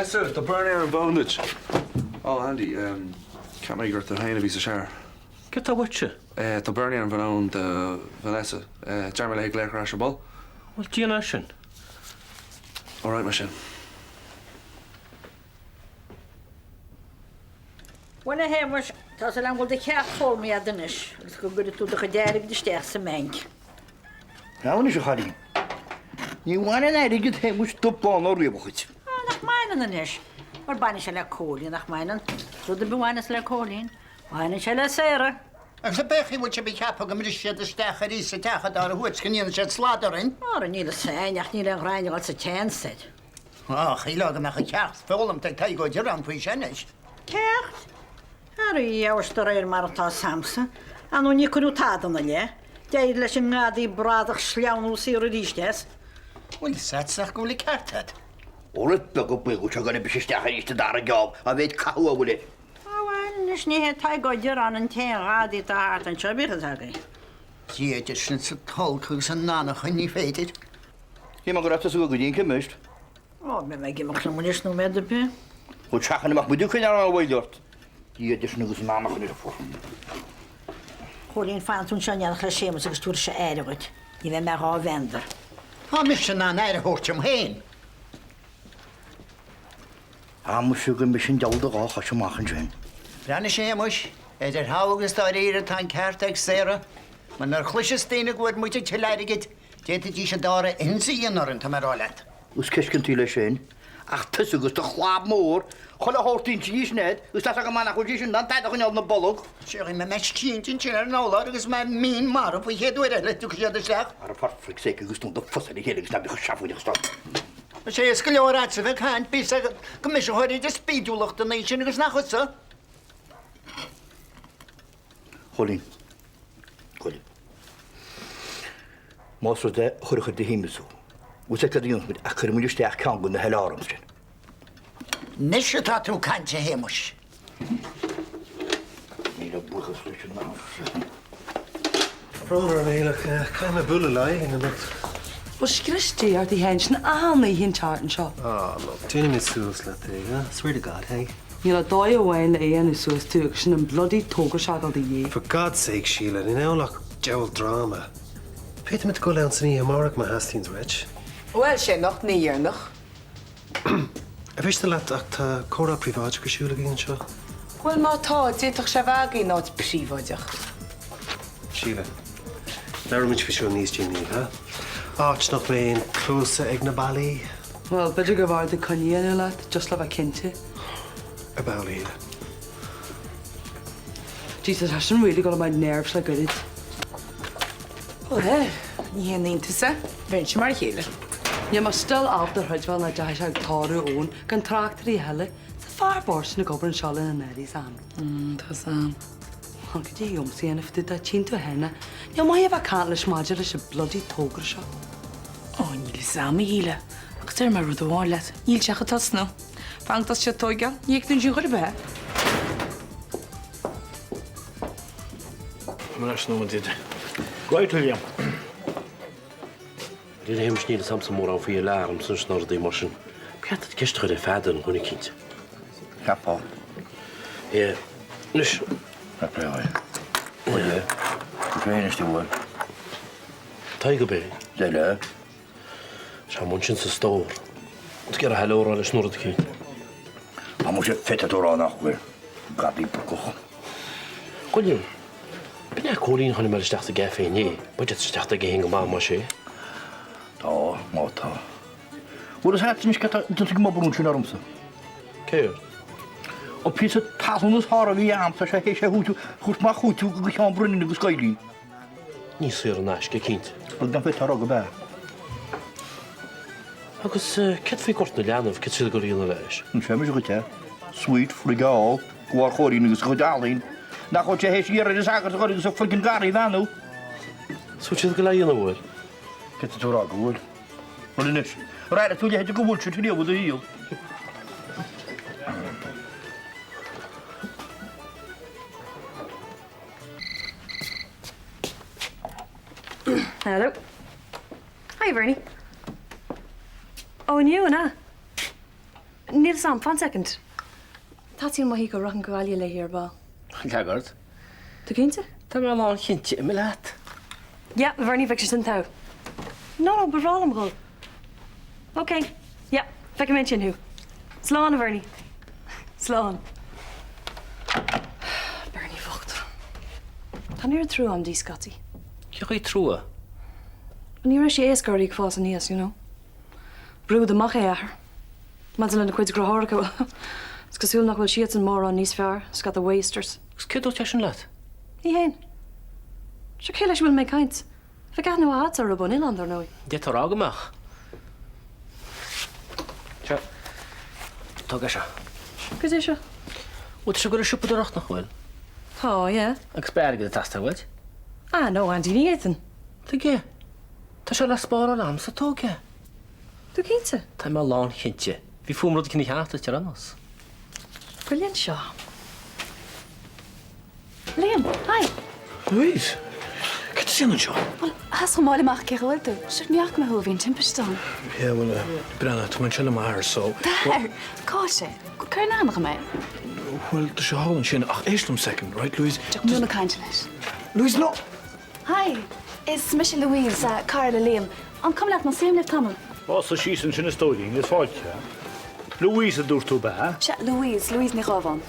Vanessa, tá Bernie ar an bhfón duit. Oh, Andy, cheap mé gur tú féin a bhí sa shower. Céard tá uaitse? Tá Bernie ar an bhfón do Vanessa. Deir mé léi glaoch ar ais ar ball. Bhuel, déan é sin. Alright, mar sin. Bhuel, a Shéamais, tá súil agam go bhfuil do cheacht foghlamtha agat anois agus go gcuirfidh tú do chuid airgid isteach sa mbanc. Now anois, a chailín. Ní bhaineann airgead Shéamuis dubh bán ná riabhach dhuit. Á, nach mbaineann anois? Mar baineann sé le Cóilín, nach mbaineann? Rud ar bith a bhaineas le Cóilín, baineann sé le Sarah. Agus pé chaoi a bhfuil sibh ag ceapadh go mbrisfidh siad isteach arís sa teach an dara huair is go ndéanfaidh siad slad orainn? Ara, níl fhios a'inn, ach níl aon ghráinne ag dul sa tseans air. Á, shílfeá go mbeadh an ceacht foghlamtha ag Tadhg Ó Direáin faoi sin anois. Ceacht? Ara, dheabhas de réir mar atá 'fhios a'msa, ar ndóigh ní cuireadh tada ina leith. D'éirigh leis an ngadaí bradach sleamhnú saor arís as. Bhfuil fhios a'dsa ach go bhfuil an ceart a'd. Ó, rud beag a baol seo gan briseadh isteach arís an dara geábh, á mhéad cathú a bhfuil air. Á bhuel, anois ní hé Tadhg Ó Direáin an t-aon ghadaí atá thart anseo, bíodh fhios agaibh. Dia idir sinn is an t-olc agus an anachain, ní féidir. Shíl mé go raibh tusa ag dul go dtí an chemist. Ó, beidh mé ag imeacht liom anois nóiméad ar bith. Ó, seachain amach muid ag coinneáil an bhaill ort. Dia idir sinn agus an anachain ar fad. Chóilín, fan tú anseo in éineacht le Séamus agus tabharfaidh sé aire dhuit. Ní bheidh mé dhá mheandar. Tá mise in ann aire a thabhairt dom féin. Á muise go mbeidh sin deabhal do dhá chois amach ansin. Breathnaigh a Shéamuis, idir shamh agus dáiríre tá an ceart ag Sarah, mar nuair a chloiseas daoine go bhfuair muid a tuilleadh airgid, d'fhéadfaidís an dara ionsaí a dhéanamh orainn, tá mé ag rá leat. Is ceisceantaí leis sin, ach tusa agus do chlab mór, chuile shórt intinní sin agat, agus tá's agam nach bhfuil sé sin in ann tada a choinneáil ina bolg. Sé mé mbeidh sínte ansin ar an urlár agus mé mín marbh faoi chéad uair eile a dtiocfaidh siad isteach. Ara for frig's sake agus dún do phus ar a chéile agus ná bíodh seafóideach stop. Is éasca go leor agatsa bheith ag caint, bíos agat go mise a thabharfaidh de spídiúlacht an oíche sin agus nach thusa. Chóilín. Chóilín. Más rud é a chuirfeadh ar do Shéamus thú, bhfuil fhios agat cad a dhéanfaidh muid ach cuirfidh muid isteach ceann de na halarms sin. Anois atá tú ag caint, a Shéamuis. Míle buíochas leis an am. Brón orm a Shíle, caithfidh mé bualadh le hAodh anocht. Bhuel, scrios Dé ort a Sheáin, sin achan oíche an tseachtain seo. Ah, look, déanfaidh mé suas leat é, eh? Swear to God, hey? Níl ach dóigh amháin le é a dhéanamh suas tú agus sin an bloody togra seo a fhágáil de dhíth. For God's sake, Síle, níl ann ach diabhal dráma. Féadfaimid dul ann san oíche amárach má theastaíonn uait. Bhuel, sé anocht an oíche dheireanach. Ar mhiste leat ach tá comhrá príobháideach ar siúl againn anseo. Bhuel, má tá, d'fhéadfadh sé a bheith againn in áit príobháideach. Síle, labhróidh muid faoi seo níos déanaí, ha? Áit nach mbeidh aon chluasa ag na ballaí. Bhuel, b'fhéidir gurbh fhearr duit coinne a dhéanamh leat, just le bheith cinnte. Ar ball, a Shíle. Jesus, tá sin really ag dul ar my nerves le goirid. Bhuel, ní haon iontas é, bheinnse mar a chéile. Níl mé still ábalta a chreidbheáil nach dteachaigh sé ag tórramh Eoin gan trácht ar a dhath eile. Tá fear bocht sin ag obair anseo linn an fhad is am. Mm, tá sam. Cad é a dhéanfadh dhéanamh tú dá dtchíonn tú cheana? Níl maith a bheith ag caint leis maidir leis an bloody togra seo. Ó, níl fhios a'm, a Shíle, ach déarfaidh mé rud amháin leat, níl sé ach ag tosnú. Fan go dtosaí siad ag tóigeáil, ní fheicfidh tú ansin chor ar bith é. Mar ais nó did. Right, William. Níl a Shéamais níl fhios a'msa mórán faoi alarms anois ná rudaí mar sin. Ba cheart duit ceist a chur ar Pheadar nó dhuine eicínt. Cheapfá. Yeah. Anois. Bhuel, go féin is tú bhfuil. Tadhg ab é? Deile. Sea, amuigh ansin sa stór. Tú ag iarraidh hello a rá leis nó rud eicínt. Tá muise fite tú a rá nach bhfuil. Gadaí brocach. William, b'in é Cóilín a chonaic mé isteach sa gcaife inné. Beidh sé teacht aige féin go maith, más ea. Tá, má tá. Bhfuil fhios agat anois cad tá déanta ag an mbobrún sin ormsa? Céard? An píosa talún is fearr a bhí a'am, tá sé théis é a thabhairt mar chúiteamh go Sheán Brennan agus Gailí. Ní saor in aisce, cinnte. Rud nach bhféadfá a rá gurb ea. Agus céard faoi Gort na Leanbh, céard tá siad ag dul a dhéanamh leis? Inseoidh mise dhuit é. Sweet frig all, go bhfuair Chóilín agus a chuid ealaín. Nach bhfuil sé théis iarraidh ar an sagart a dhul agus a friggin garraí a bheannú. Is bhfuil siad ag dul a dhéanamh, bhfuil? Céard tá tú a rá go bhfuil? Bhuel anois, ar airigh tú a leithéid de bhullshit riamh i do shaol? Hello. Hi Bernie. Ó inniu an ea? Níl 'fhios a'm, fan second. Taitníonn uaithi go rachainn go Gaillimh léi ar ball. Leag ort. Tú cinnte? Tá mé lánchinnte, imigh leat. Yeah, a Bhernie, bheadh sé sin togha. No, no, ba bhreá liom dhul. Ok, yeah, feicfidh mé ansin thú. Slán, a Bhernie. Slán. Bernie bhocht. Tá an oiread trua a'm di scaití. Cén chaoi trua? Ní raibh sé éasca uirthi ag fás aníos, you know. Brúdh amach é a athair. Maidir lena cuid deartháireacha, bhuel, is cosúil nach bhfuil siadsan mórán níos fearr, scata wasters. Agus cé dúirt é sin leat? Ní féin. Sure cé leis a bhfuil mé ag caint? Bheadh aithne mhaith agatsa orthu ón oileán, dar ndóigh. D'fhéadfá a rá go mbeadh. Seo. Tóg é seo. Cad é seo? Bhuel, tá sé ag dul ag siopadóireacht, nach bhfuil? Tá, yeah. Agus beidh airgead ag teastáil uait. Ah, no, Andy, ní fhéadfainn. Tuige? Tá sé le spáráil a'msa, tóg é. Tú cinnte? Tá mé lánchinnte. Bhí fúm rud éicint a cheannach duit ar aon nós. Brilliant seo. Liam, hi! Louise! Cad tá tú ag déanamh anseo? Bhuel, theastaigh uaim a fháil amach cén chaoi a bhfuil tú. Sure, ní fhaca mé thú ó bhí an timpiste ann. Yeah, bhuel, breathnaigh, tá mé anseo le m'athair, so. D'athair? Cá bhfuil sé? Cuir in aithne dhom é. Bhuel, tá sé thall ansin, ach éist liom second, right, Louise? Tiocfaidh mé chun cainte leis. Louise, no! Hi! Is mise Louise, cara le Liam. An cuma leat má suím libh tamall? Á, suigh síos ansin a stóirín, is fáilte. Louise a dúirt tú, ab ea? Sea, Louise, Louise Ní Ghábháin.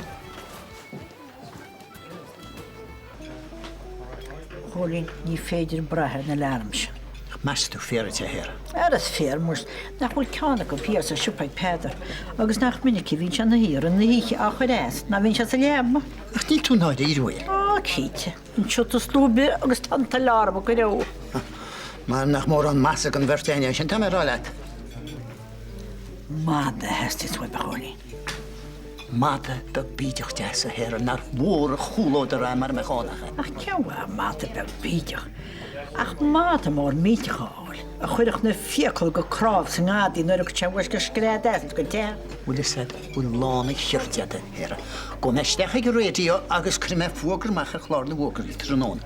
A Chóilín, ní féidir brath ar an alarm sin. Meas tú fíor é, a Shéara? Ara is fíor, muis, nach bhfuil ceann acu thiar sa siopa ag Peadar, agus nach minic a bhíonn sé ina shuí i rith na hoíche á chur as ná bhíonn sé sa leaba. Ach níl tú i ndáiríre, an bhfuil? Á, cinnte. An siota slúibe agus tá an t-alarm ag cur ó. Mar nach mórán meas ag an bheirt éinne sin, tá mé ag rá leat. Mada a theastaíos uaim, a Chóilín. Mada beag bídeach deas, a Shéara, nár mhór a chúlódar é mara mbeadh ann ach é. Ach cén mhaith mada beag bídeach, ach mada mór millteach a fháil, a chuirfeadh na fiacla go cnámh sa ngadaí nuair a thiocfadh sé uaidh go scread as go teach. Bhfuil fhios a'd, bhfuil lán an chirt a'd, a Shéara. Gabhfaidh mé isteach ag an raidió agus cuirfidh mé fuagra amach ar chlár na bhfuagraí tráthnóna.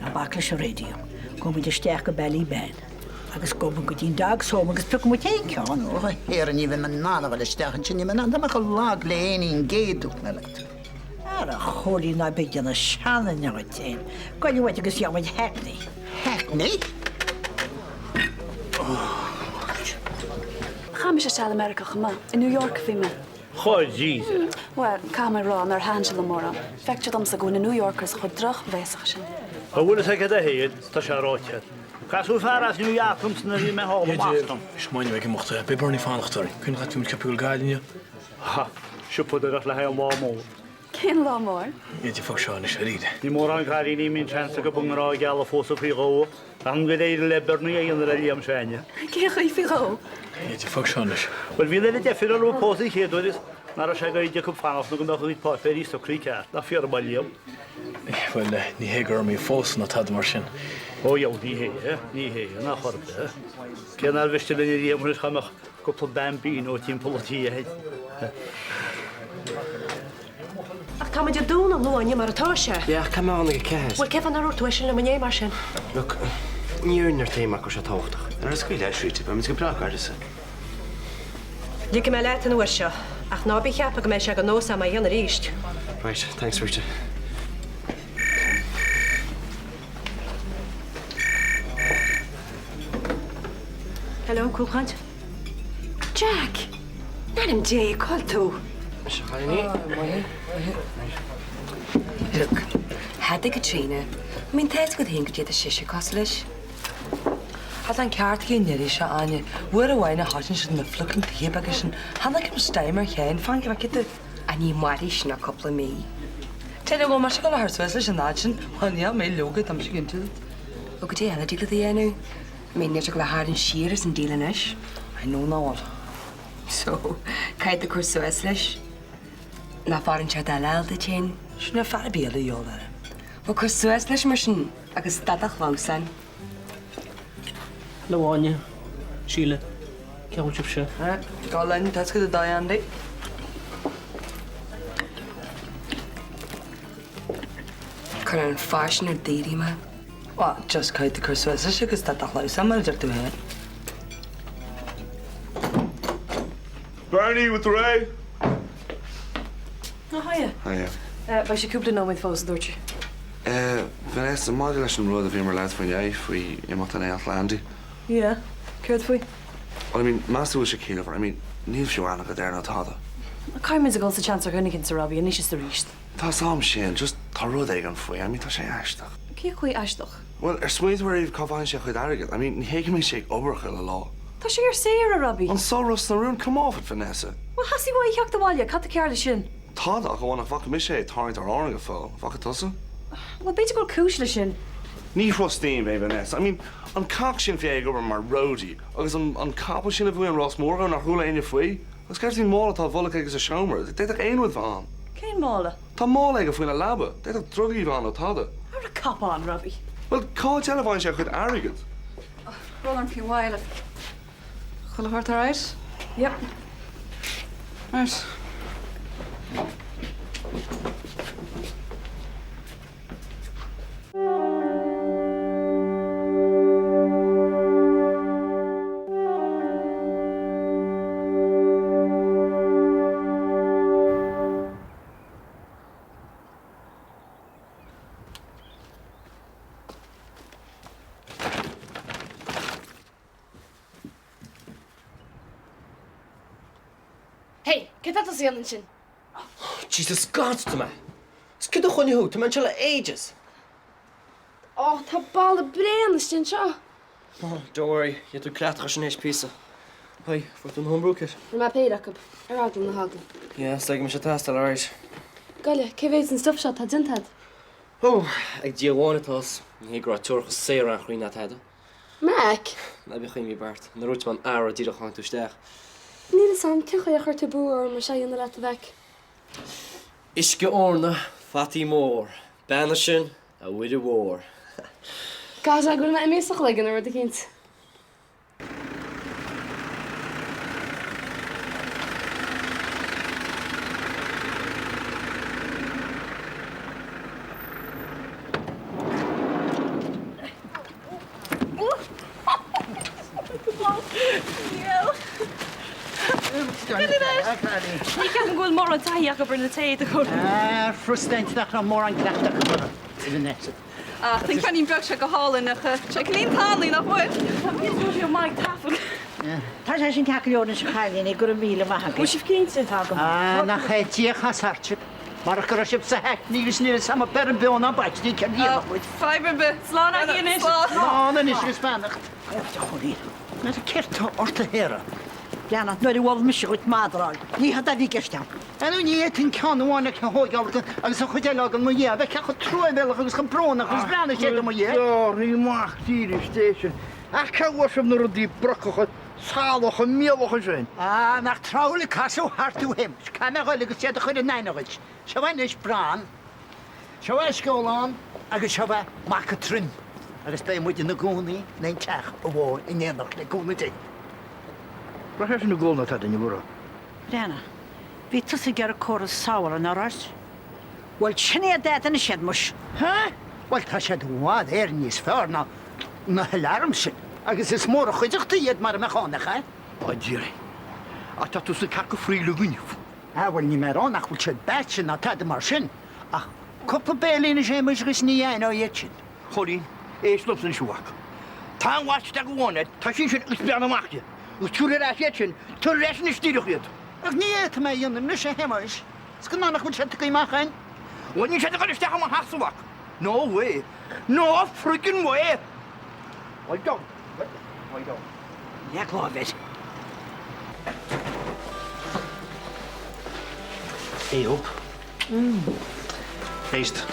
Ná bac leis an raidió. Gabhfaidh muid isteach go Ballybane agus gabhfaidh muid go dtí an Dogs Home agus piocfaidh muid féin ceann. Ó, a Shéara, ní bheidh mé in ann a dhul isteach ansin, níl mé in ann, tá mé chomh lag le éinín gé, dúirt mé leat. Ara, a Chóilín, ná bí ag déanamh seanduine dhuit féin. Goil uait agus gheobhaidh muid Hackney. Hackney? Chaith mise seal i Meiriceá chomh maith. I New York a bhí mé. Dháiríre? Bhuel, caithfidh mé a rá nár thaitin sé liom mórán. Feictear domsa go bhfuil na New Yorkers chomh drochbhéasach sin. An bhfuil fhios agat a Shéain, tá sé ráite. Casadh fear as New York liomsa nuair a bhí mé thall i mBoston. Smaoineamh ag imeacht. Beidh Bernie fanacht orainn. Cuimhnigh leat bhí muid ceaptha ag dul go Gaillimh inniu. Ha, siopadóireacht le haghaidh an lá mór. Cén lá mór? Ní fág seo anois dáiríre. Ní mórán cailíní a mbíonn seans acu a ngrá geal a phósadh faoi dhó. Braithim gur éirigh le Bernie é a dhéanamh le Liam s'againne. Cén chaoi faoi dhó? Ní fág seo anois. Bhuel, bhí an oiread deifir orthu ag pósadh an chéad uair is nach raibh sé gaeilge acu fanacht nó go mbeadh a gcuid páipéirí socraithe ceart. Nach fíor an Liam? Bhuel, ní hé gur orm í a phósadh ná tada mar sin. Ó dheabhal, ní hé, ní hé, in aon chor ar bith. Cé nár mhiste linn a Liam anois dá mbeadh cúpla bambino timpeall an tí air. Ach tá muid ag dúnadh luath inniu mar atá sé. Yeah, ach caithfidh mé ann ag a ceathair. Bhuel, cén fáth nár dhúirt tú é sin liom inné mar sin? Look, ní iarrainn ort é mar go raibh sé tábhachtach. Ar scaoil leis, Rita, beimid go breá gairid. Ligfidh mé leat an uair seo, ach ná bí ag ceapadh go mbeidh sé de nós agam é a dhéanamh arís. Right, thanks Rita. Hello, cúlchaint. Jack! In ainm Dé, cá bhfuil tú? Mise a chailíní. Look, thada Caitríona, I mean tá fhios agat féin go dtéadh sise cosúil leis. Tá an ceart aici an iarraidh seo, Áine. Uair amháin a thosaíonn siad na fliuchin tithe beaga sin, chonaic mé steam ar Sheáin, fan go bhfeicfidh tú. Ach ní mairfidh sin ach cúpla mí. Téann go maith go leor suas leis an fhad sin, bhuel níl mé leoga, tá mise cinnte duit. Ó goidé eile a dtig leat a dhéanamh? I mean níl sé ag dul a tharraingt siar as an díol anois. I know nach bhfuil. So, caithfidh tú cur suas leis. Ná fear inteacht eile a fháil duit féin. Sin ar fear ar bith eile a dhíobháil air. Bhuel, cuir suas leis mar sin agus stad a chlamhsán. Hello Áine, Síle, cén chaoi a bhfuil sibhse? Go linn, tá tú go dóigh Andy. Cuireann an fear sin ar daoirí mé. Bhuel, just caithfidh tú cur suas leis agus stad do chlamhsán mar a deir tú féin. Bernie, bhfuil tú réidh? Oh, hiya. Hiya. Beidh sé cúpla nóiméad fós, a dúirt sé. Vanessa, maidir leis an rud a bhíomar ag labhairt faoi inné, faoi imeacht in éineacht le Andy. Yeah, céard faoi? Well, I mean, meas tú bhfuil sé ciallmhar? I mean, níl fiú aithne agat air ná tada. Caithfidh muid a dhul sa tseans ar dhuine éicint, a Robbie, anois is arís. Tá 's a'm sin, just tá rud éigin faoi, I mean, tá sé aisteach. Cén chaoi aisteach? Bhuel, ar smaointigh tú ariamh cá bhfaigheann sé a chuid airgid? I mean, ní hé go mbíonn sé ag obair chuile lá. Tá sé ar saoire, Robbie. Anso i Ros na Rún? Come off it, Vanessa. Bhuel, theastaigh uaidh a theacht abhaile, cad tá cearr leis sin? Tada, ach amháin nach bhfaca mise é ag tarraingt ar Árainn go fóill. Bhfaca tusa? Bhuel, b'fhéidir go bhfuil cúis leis sin. Ní thrustaím é, Vanessa. I mean, an cac sin faoi é ag obair mar roadie, agus an, an capall sin a bhuaigh an rás mór dhó nár chuala éinne faoi? Agus céard faoin mála atá i bhfolach aige sa seomra? D'fhéadfadh aon rud bheith ann. Cén mála? Tá mála aige faoina leaba. D'fhéadfadh drugaí bheith ann nó tada. Ara cop on, Robbie. Bhuel, cá háit eile a bhfaigheann sé a chuid airgid? Brón orm faoin mhoill. Chuile shórt alright? Yep. Right. Hey, céard tá tusa a dhéanamh ansin? Jesus scanraigh tú mé! Is cad a choinnigh thú? Tá mé anseo le ages! Ó, tá boladh bréan istigh anseo! Oh, don't worry, gheobhaidh tú cleachtadh air sin théis píosa. Hey, fuair tú an homebrew kit? Rinne mé péire acu, ar eagla na heagla. Yeah, is léir go mbeidh sé ag teastáil, alright. Goile, cé mhéad den stuif seo atá déanta agat? Oh, ag Dia amháin atá fhios. Ní hé go raibh teoracha saor an-chruinn ná tada. Mac! Ná bíodh imní ort, nuair a dúirt mé an earra díreach tháinig tú isteach. Níl fhios a'm cén chaoi ar chuir tú brú orm é seo a dhéanamh leat, a Mhac. Uisce eorna, fataí mór, beannaigh sinn, a Mhuire mhór. Caithfidh sé go bhfuil mé imithe sa chloigeann nó rud eicínt. Ní ceapaim go bhfuil mórán taithí acu ar na téad a chur. Frustrating nach raibh mórán cleachtadh acu orthu ar an acid. Ach tá an ceainnín beag seo go hálainn ach tá sé cineáilín tanaí, nach bhfuil? Tá maith ag taifeadh. Tá sé sin ceart go leor anois a chailíní, go raibh míle maith agaibh. Bhfuil sibh cinnte? Tá go maith. Ah, nach é Dia a chas thart sibh. Marach go raibh sibh sa theach, níl fhios níl fhios a'm ab ar beo ná baistí céard a dhéanfadh muid. Fadhb ar bith. Slán agaibh anois. Slán anois agus beannacht. Éist a Chóilín. N'fheadar céard tá ort a Shéara. Leanadh nuair a mhol mise dhuit madra a fháil. Ní hé a bhí i gceist a'm. Ar ndóigh ní fhéadfainn ceann amháin a thóigeáil agus an chuid eile a fhágáil i mo dhiaidh. Bheadh sé chomh truamhéalach agus chomh brónach agus breathnaigh sé do mo dhiaidh. Gearraí amach dílis é sin. Ach cá bhfuair sibh na rudaí brocacha, salacha, mialacha sin? Ah, nach tráthúil a casadh thart thú a Shéamais. Caithfidh mé a ghoil agus iad a chur in aithne dhuit. Seo é anois Bran, seo é Sceolán agus seo é Mac Troim. Agus beidh muid ina gcónaí in aon teach amháin in éineacht le cúnamh Dé. Raibh sé sin i gcónaí atá duine mhura. Breathnaigh, bhí tusa ag iarraidh córas samhla, nach raibh? Bhuel, sin é d'fhéadfainn a siad, muis. Há? Bhuel, tá siad i bhfad Éireann níos fearr ná na halarms sin, agus is mór an chuideachta iad mara mbeadh ann, nach ea? Á, Dia. Ach tá tusa ceart go fríl againn. Ah, bhuel, níl mé ag rá nach bhfuil siad beaite ná tada mar sin, ach cúpla béilín a Shéamais agus ní aithneoidh iad sin. Chóilín, éist liomsa anois, a mhac. Tá an watch isteach amháin agat, tá sí sin agus breathnaigh amach di. Agus tabhair ar ais iad sin, tabhair ar ais anois díreach iad. Ach ní fhéadfaidh mé a dhéanamh anois, a Shéamais, is go nach bhfuil siad tagtha amach againn. Bhuel, níl siad ag dul isteach i mo theachsa, a mhac. No way. No friggin way! Lie down. Lie down. Leag lámh air. Hey up. Éist.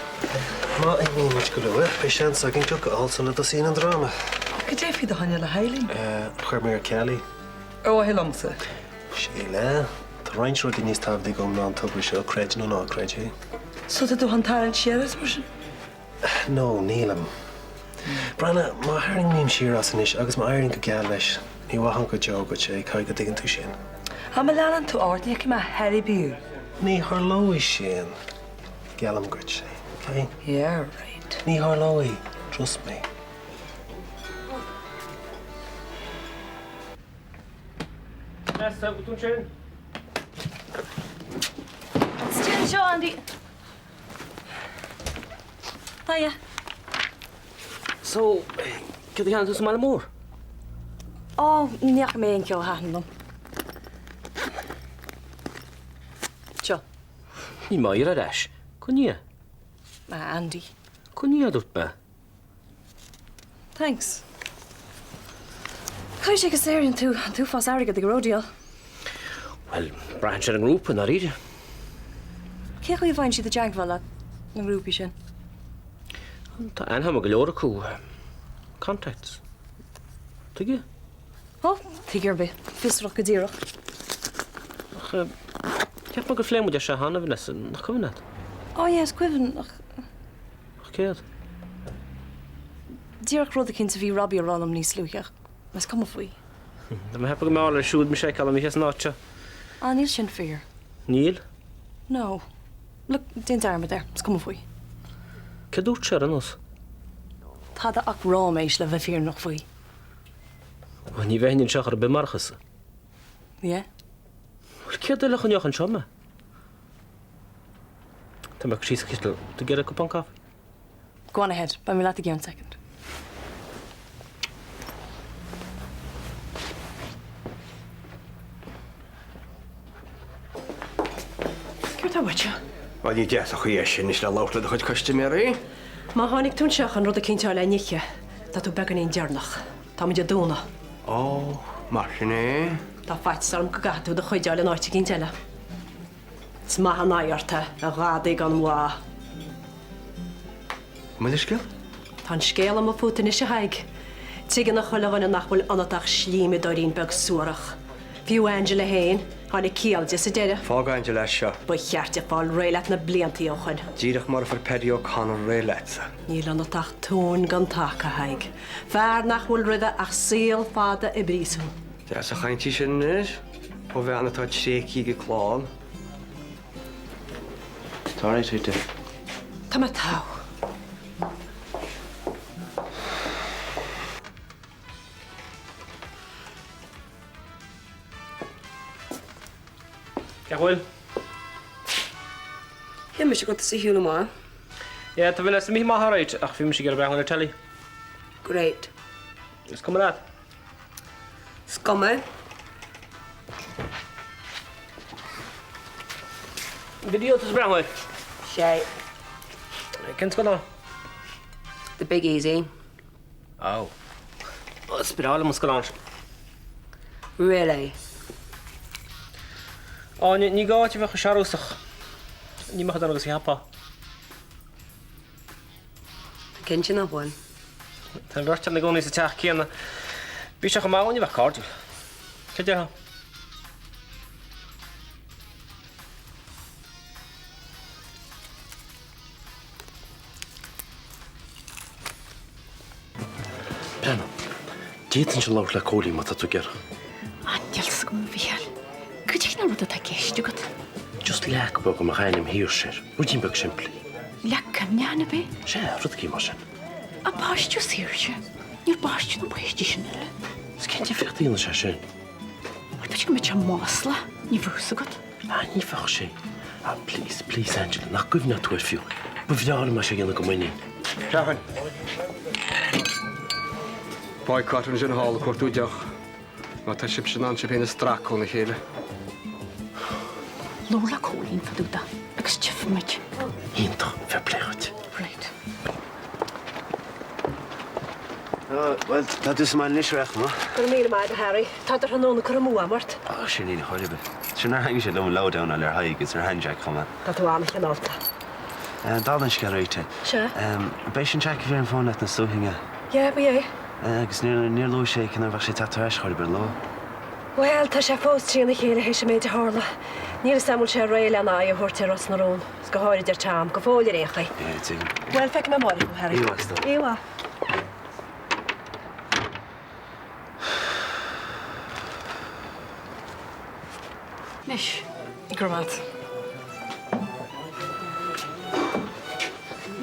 Má imíonn muid go luath, beidh seans againn deoch a fháil sula dtosaíonn an dráma. Cad é faoi do choinne le hEileen? Chuir mé ar ceal í. Ar mhaithe liomsa. Síle, tá roinnt rudaí níos tábhachtaí agam ná an togra seo, creid nó ná creid é. So tá tú chun tarraingt siar as mar sin? No, nílim. Breathnaigh, má tharraingím siar as anois agus má éiríonn go geal leis, ní mhaithfinn go deo dhuit é, caithfidh go dtuigeann tú sin. Ach má leanann tú ort, ní fheicfidh mé chor ar bith thú. Ní tharlóidh sin. Geallaim dhuit é, ok? Yeah, right. Ní tharlóidh, trust me. Nessa, bhfuil tú ansin? Andy. Hiya. So, céard a cheannaigh tú sa mbaile mór? Ó, ní fhaca mé aon cheo a thaitin liom. Seo. Níl mé á iarraidh ar ais. Coinnigh é. Ah, Andy. Coinnigh é, a dúirt mé. Thanks. Caithfidh sé go saothraíonn tú an t-uafás airgid ag ródaíl. Bhuel, braitheann sé ar an ngrúpa, i ndáiríre. Cé chaoi a bhfaigheann siad i dteagmháil leat, na grúpaí sin? Tá aithne agam ar go leor acu. Contacts. Tuige? Ó, tuige ar bith. Fiosrach go díreach. Ach cheap mé gur phléigh muid é seo cheana, Vanessa, nach cuimhin leat? Ó yeah, is cuimhin, ach. Ach céard? Díreach rud eicínt a bhí Robbie a rá liom níos luaithe, ach is cuma faoi. Tá mé ag ceapadh go mb'fhearr leis siúd mise a fheiceáil imithe as an áit seo. Ah, níl sin fíor. Níl? No. Look, déan dearmad air, is cuma faoi. Céard a dúirt sé ar aon nós? Tada ach ráiméis le bheith fírinneach faoi. Bhuel, ní bheinn anseo chor ar bith marach thusa. Yeah? Bhuel, céard eile a choinneodh anseo mé? Tá mé ag cur síos an citeal. Tú ag iarraidh cupán caife? Go on ahead, beidh mé leat i gceann soicind. Céard tá uait? Bhuel, ní deas an chaoi é sin anois le labhairt le do chuid custaiméirí. Má tháinig tú anseo chun rud eicínt a fháil le n-ithe, tá tú beagáinín deireanach. Táimid ag dúnadh. Ó, mar sin é. Tá faitíos orm go gcaithfidh tú do chuid a fháil in áit eicínt eile. Is maith an aghaidh ort é, a ghadaí gan mhaith. Mo leithscéal? Tá an scéal amuigh fút anois, a Thaidhg. Tuigeann chuile dhuine nach bhfuil ionat ach slímeadóirín beag suarach. Fiú Angela féin, tháinig ciall di sa deireadh. Fág Angela as seo. Ba cheart di fáil réidh leat na bliantaí ó shoin. Díreach mar a fuair Paddy O'Connor réidh leatsa. Níl ionat ach tóin gan taca, a Thaidhg. Fear nach bhfuil roimhe ach saol fada i bpríosún. Deas an chaint í sin anois, ó bhean atá tréigthe ag a clann. Tá alright, Rita. Tá mé togha. Cén chaoi a bhfuil? Shíl mise go raibh tusa ar shiúl amach. Yeah, tá Vanessa imithe amach alright, ach bhí mise ag iarraidh breathnú ar an telly. Great. Is cuma leat? Is cuma. Video tusa ag breathnú air? Sea. Cén scannán? The Big Easy. Ó. Is breá liom an scannán sin. Really? Áine, ní gá duit a bheith chomh searúsach. Níl mé chomh dona agus a cheapfá. Cinnte nach bhfuil. Tá an bheirt againn ina gcónaí sa teach céanna. Bhí sé chomh maith uainn a bheith cairdiúil. Cad déarfá? Breathnaigh, d'fhéadfainnse labhairt le Cóilín má tá tú ag iarraidh. Ah, níl 'fhios agam, a Mhícheáil. Cad é an rud atá i gceist agat? Just leac beag a mbeadh ainm Shaoirse air, ruidín beag simplí. Leac cuimhneacháin, ab é? Sea, rud éigin mar sin. Ach baisteadh Saoirse. Níor baisteadh na páistí sin eile. Is cén difríocht a dhéanann sé sin? Bhuel, b'fhéidir go mbeadh sé maslach, ní bheadh 'fhios agat. Ah, ní bheadh sé. Ah, please, please, Angela, nach gcuimhneodh tú air fiú. Ba bhreá liom é seo a dhéanamh go muinín. Seachain. Boycott ansin thall ag cuartú deoch. Má tá sibhse in ann sibh féin a stracadh óna chéile. Labhair le Cóilín fá dtaobh de agus tchífimid. Iontach, fair play dhuit. Right. Bhuel, tá tú sa mbaile anois, ar aon chuma. Go raibh míle maith agat, a Harry. Tá do thráthnóna curtha amú agam ort. Á, sin níl chor ar bith. Sin nár thaitnigh sé liom an lowdown a fháil ar Thadhg is ar Shean-Jack chomh maith. Tá tú an-chineálta. Dála an scéil, Rita. Sea? B'é sin Jack a bhí ar an bhfón leat níos luaithe inniu? Yeah, ba é. Agus níor, níor luaigh sé conas a bheadh sé ag teacht ar ais chor ar bith, ar luaigh? Bhuel, tá sé fós trína chéile théis an méid a tharla. Níl 'fhios a'm an bhfuil sé réidh lena aghaidh a thabhairt ar Ros na Rún, is go háirid ar Tom, go fóill ar aon chaoi. Yeah, tuigim. Bhuel, feicfidh mé amárach thú, Harry. Oíche mhaith, a stór. Oíche mhaith. Anois. Go raibh maith.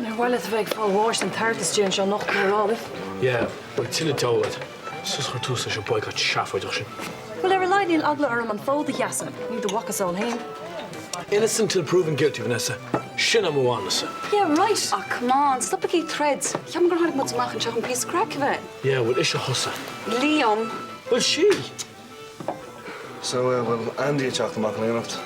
Ar mhaith leat a bheith ag fáil bháis den tart istigh anseo anocht nó ar áireamh? Yeah, beidh tuilleadh deabhal agat. Sos chur tús leis an boycott seafóideach sin. Bhuel, ar a laghad níl eagla orm an fód a sheasamh, ní do mhacasamhail féin. Innocent till proven guilty, Vanessa. Sin é mo mhana-sa. Yeah, right! Ah, come on, stopaigí troid. Cheap mé gur tháinig muid amach anseo chun píosa craic a bheith. Yeah, bhuel, ise thusa. Liam! Bhuel, sí! So, eh, bhfuil Andy ag teacht amach in éineacht?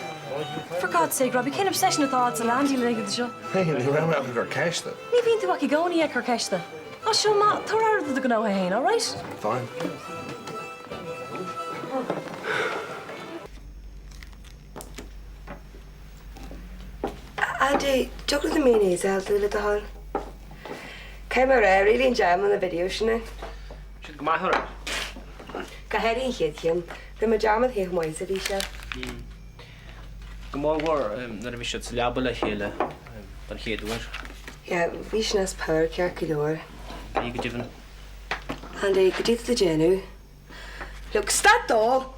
For God's sake, Robbie, cén obsession atá agat le Andy le laethanta seo? Hey, ní raibh mé ach ag cur ceiste. Ní bhíonn tú ach i gcónaí ag cur ceiste. As seo amach, tabhair aire do do ghnótha fhéin, alright? Fine. Andy, dtiocfadh leat mayonnaise a fháil le do thoil? Caithfidh mé a rá, really enjoy mé na videos sin. Siad go maith orm. Go háirithe an chéad cheann. Rinne mé dearmad cé chomh maith is a bhí sé. Go mór mhór nuair a bhí siad sa leaba le chéile don chéad uair. Yeah, bhí sin as power ceart go leor. Bhí go deimhin. Andy, goidé atá tú ag déanamh. Look, stad d'ól!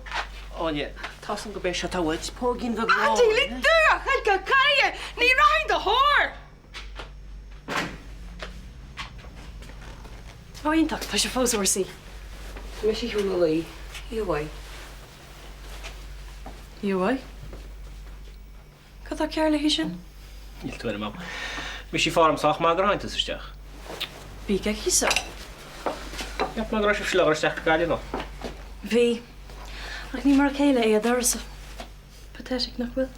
Áine, tá 'fhios a'm gurb é seo atá uait, póigín bheag Andy, lig domh a ghoil go caille! Ní rachainn i do thóir! Ó, iontach, tá sé fós úr suí. Tá mise ar shiúl a luí. Oíche mhaith. Oíche mhaith. Cad tá cearr léi sin? Níl tuairim a'm. Bhí sí fá orm sách maith gur tháinig tusa isteach. Bíodh aici so. Cheap mé go raibh sibhse le dhul isteach go Gaillimh nó? Bhí. Ach ní mar a chéile é a d'uireasa. Pathetic, nach bhfuil?